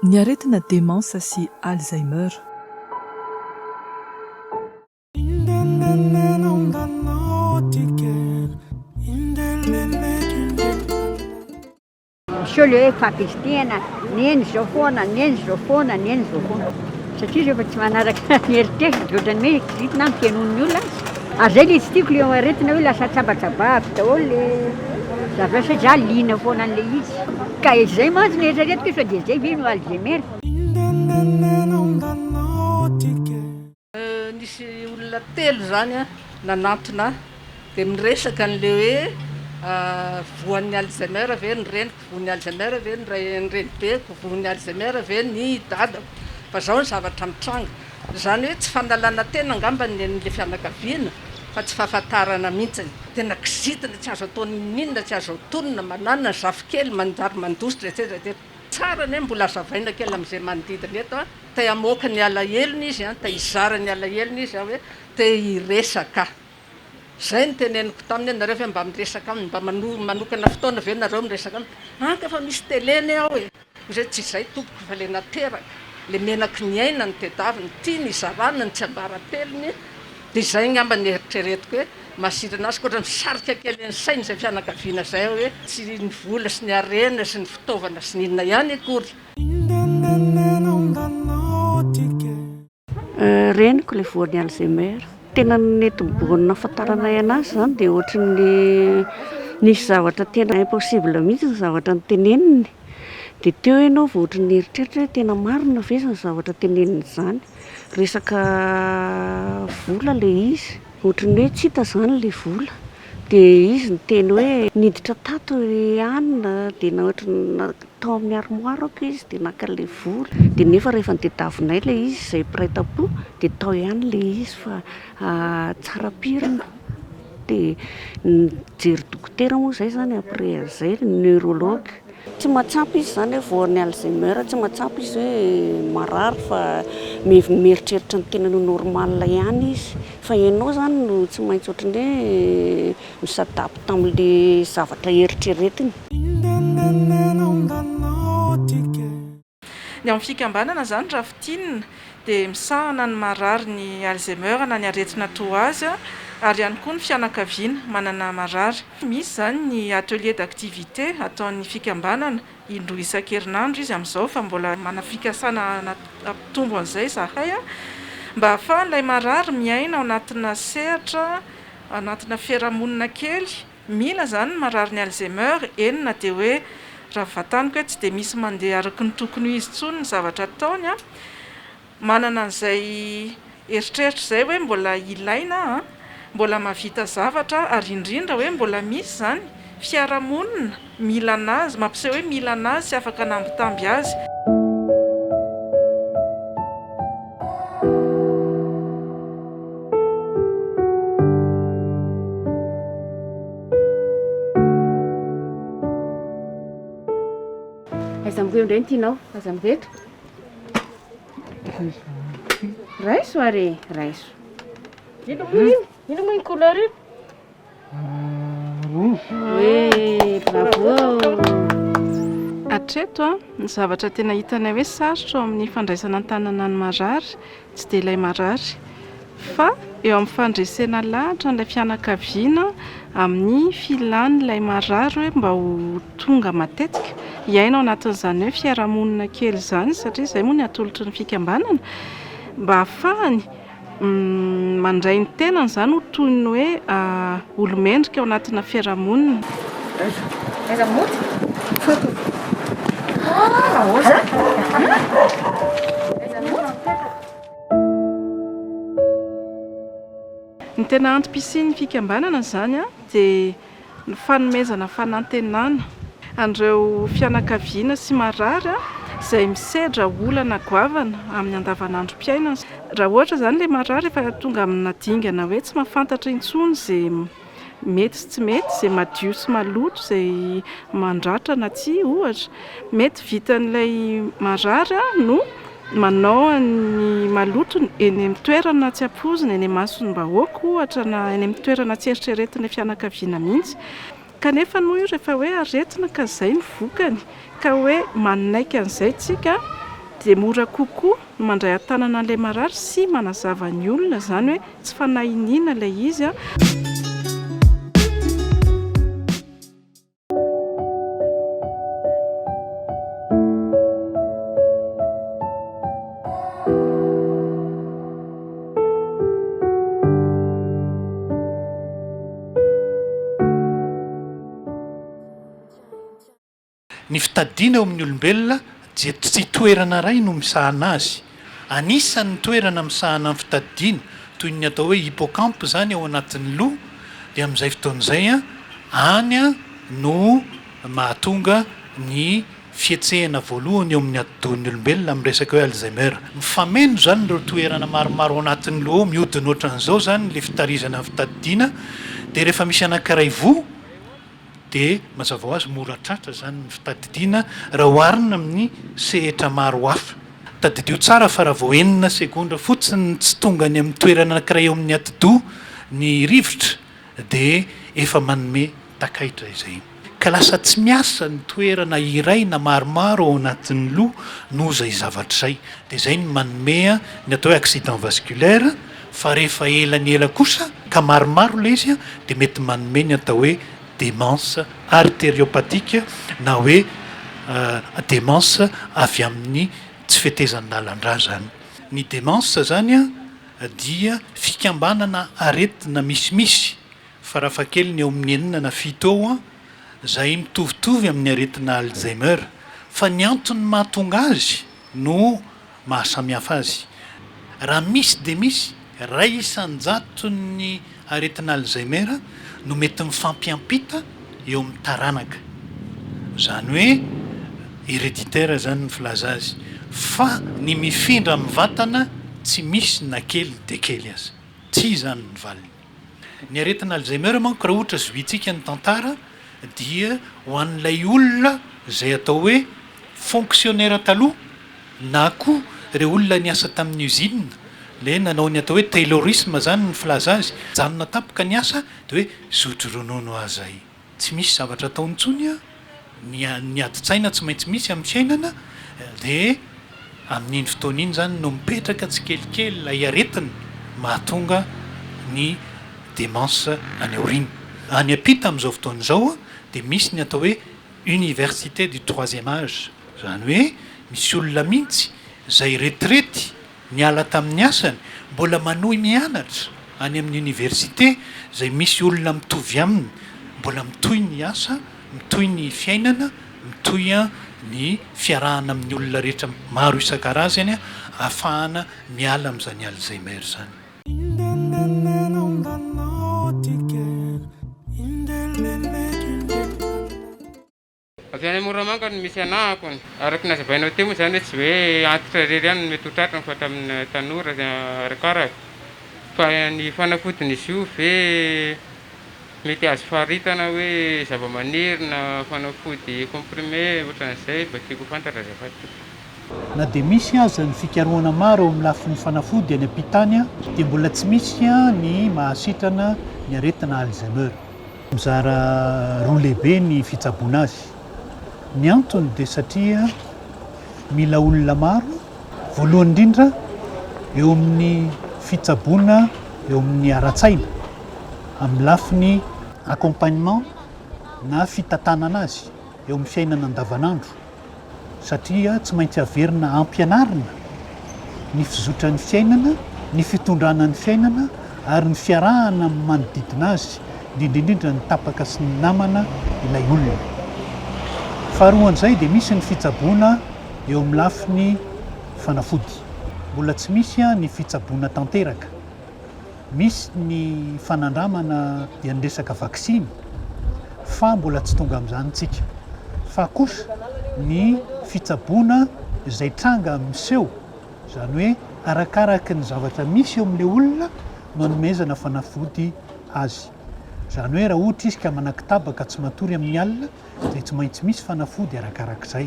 Ny aretina demansa sy Alzheimer. Miseho le hoe fahakizitina, neny izao foana, neny izao foana, neny izao foana. Satria rehefa tsy manaraka ny eritreritra dia ohatran'ny hoe kizitina ny fihainoan'ny olona azy. Ary zay le tsy tiako le aretina hoe lasa tsabatsabahako daholo le zavatra satria za liana foana an'le izy. Ka izay mantsy no eritreretiko hoe sao dia zay ve no Alzheimer. Nisy olona telo izany nanantona ahy dia miresaka an'ilay hoe voan'ny Alzheimer ve ny reniko, voan'ny Alzheimer ve ny ray ny renibeko, voan'ny Alzheimer ve ny dadako, fa izao ny zavatra mitranga. Izany hoe tsy fanalana tena angamba ny an'ilay fianakaviana fa tsy fahafantarana mihitsy. Tena kizitina, tsy azo atao n'inon'inona, tsy azo atonina, mananona ny zafikely, manjary mandositra, etsetra etsetra. Tsara anie mbola azavaina kely amin'izay manodidina eto an! Te hamoaka ny alahelony izy an, te hizara ny alahelony izy an, hoe te hiresaka. Izay no teneniko taminy hoe nareo ve mba miresaka aminy, mba manokana fotoana ve nareo miresaka aminy? An ka efa misy télé anie ao e! Hoy izy hoe tsy izay tompoko fa le nateraka, le menaky ny aina no tedaviny, tiany hizarana ny tsiambaratelony, dia izay angamba no eritreretiko hoe mahasitrana azy, koa ohatran'ny misarika kely ny sainy izay fianakaviana izay hoe tsy ny vola sy ny harena sy ny fitaovana sy ny inona ihany akory. Reniko ilay voan'ny Alzheimer. Tena nety voan'ny nahafantaranay an'azy izany dia ohatry ny nisy zavatra tena impossible mihitsy ny zavatra noteneniny. Dia teo ianao vao ohatry ny nieritreritra hoe tena marina ve izany zavatra teneniny izany. Resaka vola ilay izy. Ohatry ny hoe tsy hita izany ilay vola. Dia izy niteny hoe niditra tato i anona dia na ohatry ny tao amin'ny armoire aho izy dia naka an'ilay vola. Dia nefa rehefa notadiavinay ilay izy izay mpiray tampo dia tao ihany ilay izy fa tsara pirina. Dia nijery dokotera moa izahay izany après an'izay, neurologue. Tsy mahatsapa izy izany hoe voan'ny Alzheimer, tsy mahatsapa izy hoe marary fa mieritreritra ny tenany ho normal ihany izy. Fa ianao izany no tsy maintsy ohatran'ny hoe mi-s'adapte amin'ilay zavatra eritreretiny. Ny ao amin'ny fikambanana izany raha fintinina dia misahana ny marary ny Alzheimer na ny aretina toa azy ary ihany koa ny fianakaviana manana marary. Misy izany ny atelier d'activité ataon'ny fikambanana indroa isan-kerinandro izy amin'izao fa mbola manana fikasana hampitombo an'izay izahay mba ahafahan'ilay marary miaina ao anatina sehatra anatina fiarahamonina kely Mila izany ny marary ny Alzheimer, eny na dia hoe raha vantaniko hoe tsy dia misy mandeha araka ny tokony ho izy intsony ny zavatra ataony an, manana an'izay eritreritra izay hoe mbola ilaina aho an, mbola mahavita zavatra aho ary indrindra hoe mbola misy izany fiarahamonina mila an'azy, mampiseho hoe mila an'azy sy afaka hanambitamby azy. Aiza amin'ireo indray no tianao? Aiza amin'ireto? Raiso ary e, raiso. Ino moa iny? Ino moa iny couleur iny? Rouge. Oui, bravo. Hatreto, ny zavatra tena hitanay hoe sarotra ao amin'ny fandraisana an-tanana ny marary tsy dia ilay marary fa eo amin'ny fandresena lahatra an'ilay fianakaviana amin'ny filan'ilay marary hoe mba ho tonga matetika hiaina ao anatin'izany hoe fiarahamonina kely izany satria izay moa ny atolotry ny fikambanana mba hahafahany mandray ny tenany izany ho toy ny hoe olo-mendrika ao anatina fiarahamonina. Aiza mody? Ah, oza. Aiza mody? Ny tena antom-pisian'ny fikambanana izany dia ny fanomezana fanantenana an'ireo fianakaviana sy marary izay misedra olana goavana amin'ny andavanandrom-piainana. Raha ohatra izany ilay marary efa tonga amina dingana hoe tsy mahafantatra intsony izay mety sy tsy mety, izay madio sy maloto, izay mandratra na tsia ohatra. Mety vitan'ilay marary no manao ny malotony eny amin'ny toerana tsy ampoizina, eny imason'ny-bahoaka ohatra na eny amin'ny toerana tsy eritreretin'ilay fianakaviana mihitsy. Kanefa moa io rehefa hoe aretina ka izay no vokany, ka hoe manaiky an'izay tsika. Dia mora kokoa ny mandray an-tanana an'ilay marary sy manazava ny olona izany hoe tsy fanahiniana ilay izy. Ny fitadiana eo amin'ny olombelona dia tsy toerana iray no misahana azy. Anisan'ny toerana misahana ny fitadidiana, toy ny atao hoe hippocampe izany ao anatin'ny loha, dia amin'izay fotoana izay any no mahatonga ny fihetsehana voalohany eo amin'ny atidohan'ny olombelona amin'ny resaka hoe Alzheimer. Mifameno izany ireo toerana maromaro ao anatin'ny loha ao, mihodina ohatran'izao izany ilay fitarizana ny fitadidiana, dia rehefa misy anankiray voa dia mazava ho azy mora tratra izany ny fitadidiana raha oharina amin'ny sehatra maro hafa. Tadidio tsara fa raha vao enina segondra fotsiny no tsy tonga any amin'ny toerana anankiray eo amin'ny atidoha ny rivotra dia efa manome takaitra izay. Ka lasa tsy miasa ny toerana iray na maromaro ao anatin'ny loha noho izay zavatra izay. Dia izay no manome ny atao hoe accident vasculaire fa rehefa ela ny ela kosa ka maromaro ilay izy dia mety manome ny atao hoe démence artériopathique na hoe démence avy amin'ny tsy fetezan'ny lalan-drà izany. Ny démence izany dia fikambanana aretina misimisy farafahakeliny eo amin'ny enina na fito eo izay mitovitovy amin'ny aretina Alzheimer fa ny antony mahatonga azy no mahasamihafa azy. Raha misy dia misy, iray isan-jaton'ny aretina Alzheimer no mety mifampiampita eo amin'ny taranaka. Izany hoe héréditaire izany ny filaza azy. Fa ny mifindra amin'ny vatana tsy misy na kely dia kely aza. Tsia izany ny valiny. Ny aretina Alzheimer manko raha ohatra zohintsika ny tantara dia ho an'ilay olona izay atao hoe fonctionnaire taloha na koa ireo olona niasa tamin'ny usine, le nanao ny atao hoe taylorisme zany ny filaza azy, mijanona tampoka ny asa de hoe zotro ronono aza i. Tsy misy zavatra atao intsony an, ny ny adin-tsaina tsy maintsy misy amin'ny fiainana de amin'iny fotoana iny zany no mipetraka tsikelikely ilay aretina mahatonga ny démence any aoriana. Any am-pita amin'izao fotoana izao dia misy ny atao hoe université du troisième âge, izany hoe misy olona mihitsy izay retraite niala tamin'ny asany mbola manohy mianatra any amin'ny université izay misy olona mitovy aminy, mbola mitohy ny asa, mitohy ny fiainana, mitohy ny fiarahana amin'ny olona rehetra maro isan-karazany ahafahana miala amin'izany Alzheimer izany. Avy any Moramanga no misy anah akony. Araka ny nazavainao teo moa izany hoe tsy hoe antitra irery ihany no mety ho tratrany fa hatramin'ny tanora arakaraka. Fa ny fanafodin'izy io ve mety azo faritana hoe zavamaniry na fanafody comprimé ohatran'izay mba tiako ho fantatra azafady tompoko. Na dia misy aza ny fikarohana maro eo amin'ny lafiny fanafody any am-pita any dia mbola tsy misy ny mahasitrana ny aretina Alzheimer. Mizara roa lehibe ny fitsaboana azy. Ny antony dia satria mila olona maro, voalohany indrindra eo amin'ny fitsaboana eo amin'ny ara-tsaina, amin'ny lafiny accompagnement na fitantanana azy eo amin'ny fiainana andavanandro. satria tsy maintsy averina ampianarina ny fizotran'ny fiainana, ny fitondrana ny fiainana ary ny fiarahana amin'ny manodidina azy, indrindra indrindra ny tapaka sy ny namana ilay olona. Faharoan'izay dia misy ny fitsaboana eo amin'ny lafiny fanafody. Mbola tsy misy ny fitsaboana tanteraka. Misy ny fanandramana dia ny resaka vaksiny fa mbola tsy tonga amin'izany tsika. Fa kosa ny fitsaboana izay tranga miseho, izany hoe arakaraky ny zavatra misy eo amin'ilay olona no anomezana fanafody azy. Izany hoe raha ohatra izy ka manan-kitaba ka tsy matory amin'ny alina dia tsy maintsy misy fanafody arakarak'izay.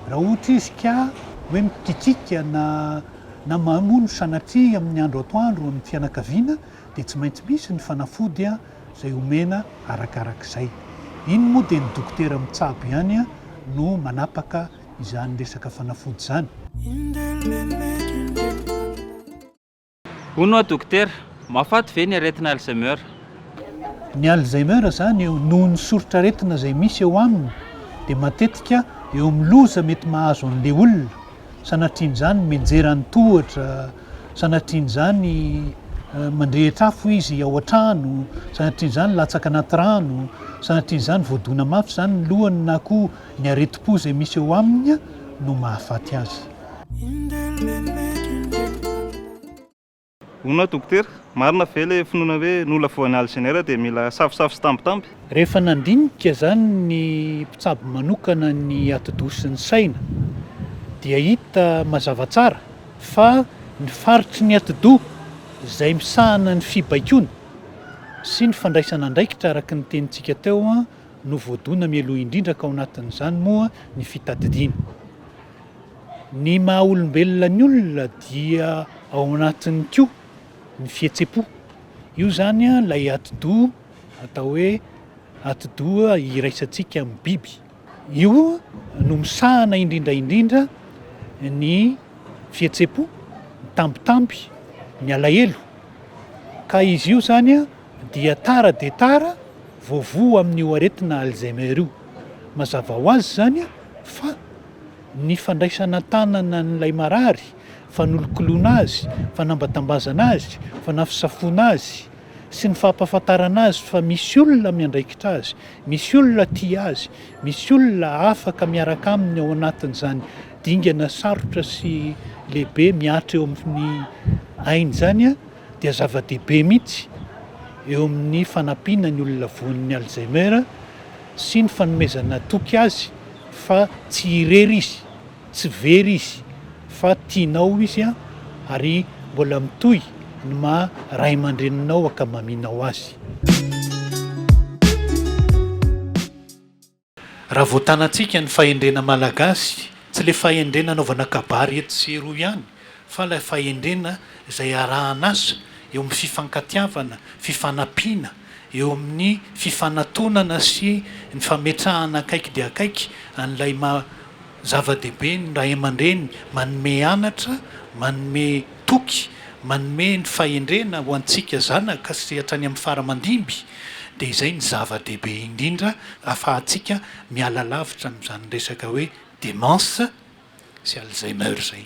Raha ohatra izy ka hoe mikikiaka na na mamono sanatria amin'ny andro atoandro amin'ny fianakaviana dia tsy maintsy misy ny fanafody izay omena arakarak'izay. Iny moa dia ny dokotera mitsabo ihany no manapaka izany resaka fanafody izany. Hono hoa dokotera, mahafaty ve ny aretina Alzheimer? Ny Alzheimer izany noho ny soritr'aretina izay misy eo aminy dia matetika eo amin'ny loza mety mahazo an'ilay olona, sanatrian'izany mianjera ny tohatra, sanatrian'izany mandrehitra afo izy ao an-trano, sanatrian'izany latsaka anaty rano, sanatrian'izany voadona mafy izany ny lohany na koa ny aretim-po izay misy eo aminy no mahafaty azy. Hono hoa dokotera, marina ve ilay finoana hoe ny olona voan'ny Alzheimer dia mila safosafo sy tambitamby? Rehefa nandinika izany ny mpitsabo manokana ny atidoha sy ny saina dia hita mazava tsara fa ny faritry ny atidoha izay misahana ny fibaikoana sy ny fandraisana andraikitra araka ny tenintsika teo no voadona mialoha indrindra ka ao anatin'izany moa ny fitadidiana. Ny maha olombelona ny olona dia ao anatiny koa ny fihetsem-po. Io izany ilay atidoha atao hoe atidoha iraisantsika amin'ny biby. Io no misahana indrindra indrindra ny fihetsem-po, ny tambitamby, ny alahelo. Ka izy io izany dia tara dia tara vao voa amin'io aretina Alzheimer io. Mazava ho azy izany fa ny fandraisana an-tanana an'ilay marary, fanolokoloana azy, fanambatambazana azy, fanafosafoana azy, sy ny fampahafantarana azy fa misy olona miandraikitra azy, misy olona tia azy, misy olona afaka miaraka aminy ao anatin'izany dingana sarotra sy lehibe mihatra eo amin'ny ainy izany dia zava-dehibe mihitsy eo amin'ny fanampiana ny olona voan'ny Alzheimer sy ny fanomezana toky azy fa tsy irery izy, tsy very izy fa tianao izy ary mbola mitohy ny maha ray aman-dreninao ankamaminao azy. Raha voatanantsika ny fahendrena malagasy, tsy ilay fahendrena anaovana kabary etsy sy eroa ihany fa ilay fahendrena izay arahan'asa eo amin'ny fifankatiavana, fifanampiana, eo amin'ny fifanatonana sy ny fametrahana akaiky dia akaiky an'ilay maha zava-dehibe ny ray aman-dreny manome anatra, manome toky, manome ny fahendrena ho antsika zanaka sy hatrany amin'ny fara aman-dimby dia izay ny zava-dehibe indrindra ahafahantsika miala lavitra amin'izany resaka hoe démence sy Alzheimer izay.